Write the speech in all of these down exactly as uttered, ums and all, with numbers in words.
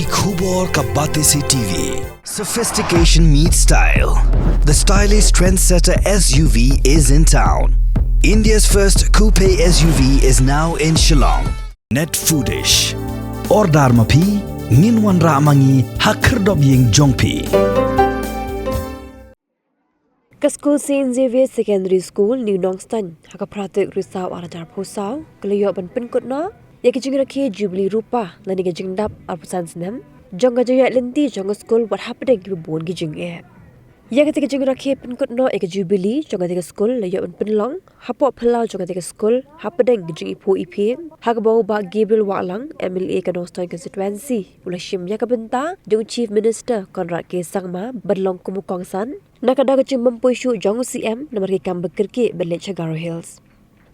Khubor ka Batesi T V. Sophistication meets style. The stylish trendsetter S U V is in town. India's first coupe S U V is now in Shillong. Net Foodish. Order ma phi, ngin wanrah ma ngi ha khyrdop ïing jong phi. Ka skul Saint Xavier Secondary School, New Nongstoiñ, ha ka phra tarik Risaw ar hajar arphew saw, ka la ïoh ban pynkut noh ïa ka jingrakhe Jubili Rupa lane ka jingdap arphew san snem jong ka jingïaid lynti jong ka skul wat hapdeng kiba bun ki jingeh. Ïa kata ka jingrakhe pynkut noh ïa ka Jubili jong kata ka skul la ïoh ban pynlong hapoh phyllaw jong kata ka skul hapdeng ka jingiphuh iphieng, ha kaba u Bah Gabriel Wahlang, M L A ka Nongstoiñ Constituency, u la shim ïa ka bynta jong u Chief Minister Conrad K Sangma ban long kum u kongsan na ka daw ka jingbym poi shuh jong u C M namar ki kam ba kyrkieh ban leit sha Garo Hills.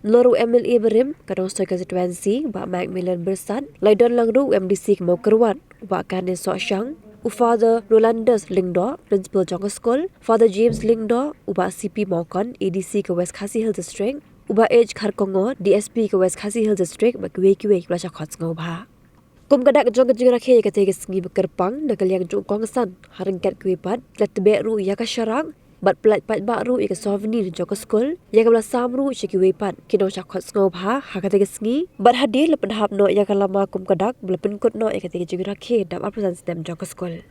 Nalor u M L A barim ka Nongstoiñ Constituency, Bah Macmillan Byrsat, la ïadon lang ruh u M D C ka Mawkyrwat, u Bah Kane Sohshang, u Father Rolandus Lyngdoh, Principal jong ka skul, Father James Lyngdoh, u Bah C P Mawkon, A D C ka West Khasi Hills District, u Bah H Kharkongor, D S P ka West Khasi Hills District, bad kiwei kiwei kiba la shah khot sngewbha. Kum ka dak jong ka jingrakhe ïa katei ka sngi ba kyrpang na ka liang jong u kongsan, ha ryngkat kiwei pat, la tbeh ruh ïa ka sharak bad pyllait paidbah ruh ïa ka souvenir jong ka skul, ïa kaba la sam ruh sha kiwei pat ki nongshah khot sngewbha ha katei ka sngi, bad hadien la pynhap noh ïa ka lama kum ka dak ba la pynkut noh ïa katei ka jingrakhe dap arphew san snem jong ka skul.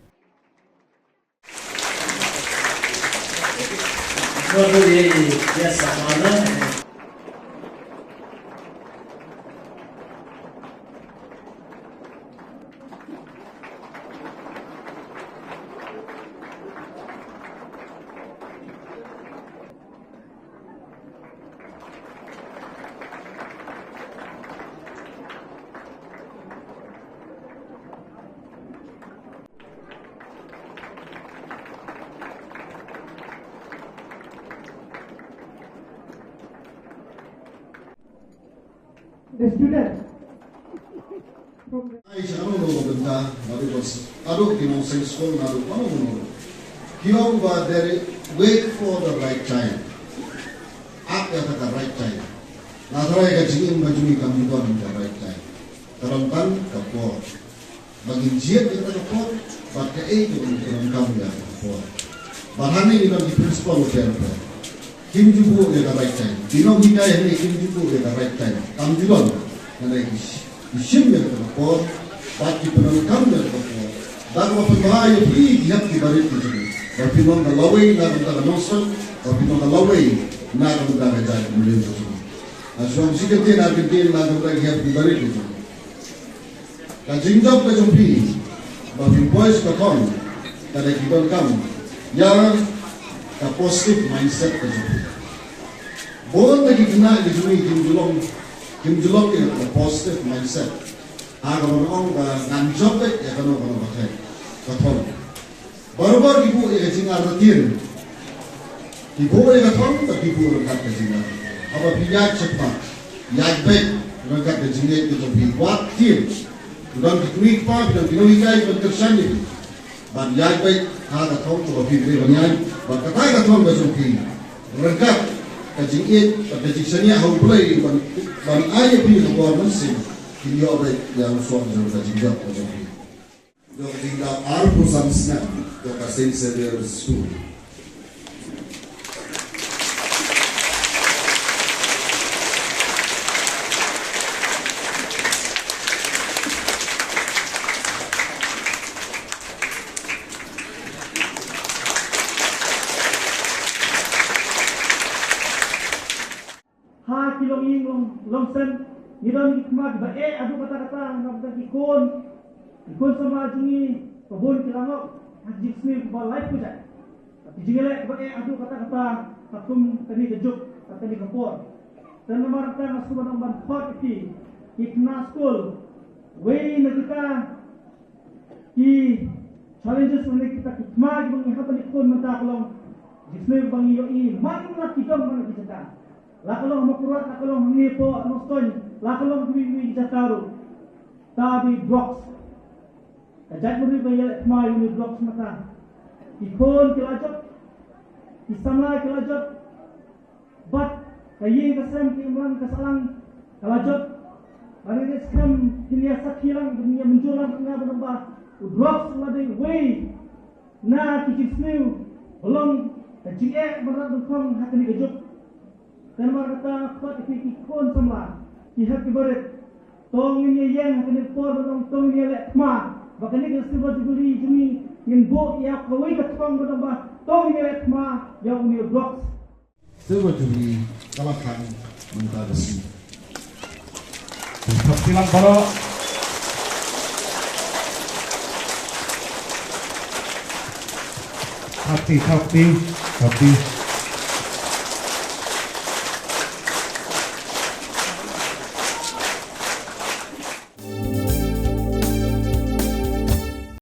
The students from the Ai, sha kano kano ka bynta, naduh ba s-, naduh ki nongseng skul, naduh kano kano. Ki ong ba they wait for the right time. Ap ïa ka right time. Nga tharai ka jingim ka jong ngi kam ju don ka right time. Ka don tang ka por. Ba ngin jied ïa ka por, bad kaei kaba ngin pyndonkam ïa ka por. Bad hangne ngi don ki principal bapher bapher. Kim ju buh ïa ka right time. Ki nonghikai hangne kim ju buh ïa ka right time. Kam ju don. Hynrei ki sh-, ki shim ïa ka por, bad ki pyndonkam ïa ka por. Da kaba pynbha ïa phi ki hep kiba rit ki jong ngi. Ba phin long ka lawei na ka bynta ka nongstoiñ, ba phin long ka lawei na ka bynta ka jaitbynriew ka jong ngi. Nga shu ong shi kyntien ar kyntien na ka bynta ki hep kiba rit ki jong ngi. Ka jingjop ka jong phi, ba phi poi sha ka thong, ka dei ki donkam ïa ka positive mindset ka jong phi. Bun na ki khynnah ki jong ngi kim ju long, kim ju long ïa ka positive mindset. Ha kaba ong ba ngan jop beit ïa kano kano ka thong, ka thong. Baroh baroh ki buh ïa ka jingartatien. Ki buh ïa ka thong, bad ki buh ryngkat ka jingartatien. Haba phi ïaid shakhmat, ïaid beit ryngkat ka jingïeit ka jong phi. Wat tieng. Phi don ki kmie kpa, phi don ki nonghikai, phi don kyrshan ïa phi. Ban ïaid beit ha ka thong kaba phi dei ban ïaid. Bad kata ka thong ka jong phi, ryngkat ka jingïeit bad ka jingshaniah ha U Blei ban, ban ai ïa phi ka bor mynsiem. Phin ïoh beit ïa u soh jong ka jingjop ka jong phi. Jong ka jingdap arphew san snem jong ka Saint Xavier School. Ha ki longïing long, longsem, ngi don ki khmat ba eh haduh katta katta na ka bynta ki khun, ki khun samla jong ngi, ba bun ki la ngop ha ki jingsniew kiba lai pujat. Ki jingïaleh ba eh haduh katta katta ha kum kane ka juk, ha kane ka por. Te namar kata nga sngewbha ban khot ïa phi ki khynnah skul, wei na kita ki challenges lane kita ki thma kiba ngi hap ban ïakhun mynta ka long jingsniew ba ngi ïohi man la ki dong man la ki jaka. La ka long ha Mawkyrwat, la ka long hangne hapoh Nongstoiñ, la ka long ha kiwei kiwei ki jaka ruh. Ta dei drugs. Ka jaitbynriew ka ïaleh thma ïa une u drugs mynta. Ki khun ki la jop, ki samla ki la jop. Bad ka ïing ka sem, ka imlang ka sahlang ka la jop. Bad ka skhem kin ïa sakhi lang, kin ïa mynjur lang, kin ïa ba namar ba U drugs u la dei uwei na ki jingsniew ba long ka jingeh ban rat ban phong ha kane ka juk. Te namar kata nga khot ïa phi ki khun samla, ki hep ki barit, to ngin ïa ïeng ha kane ka por ba dang to ngin ïa leh thma ba kane ka Silver Jubilee jong ngi ngin buh ïa kawei ka thong ba dang ba to ngin ïa leh thma ïa une u drugs. Silver Jubilee ka la khang mynta ka sngi. Thap kti lang baroh. Thap kti, thap kti, thap kti.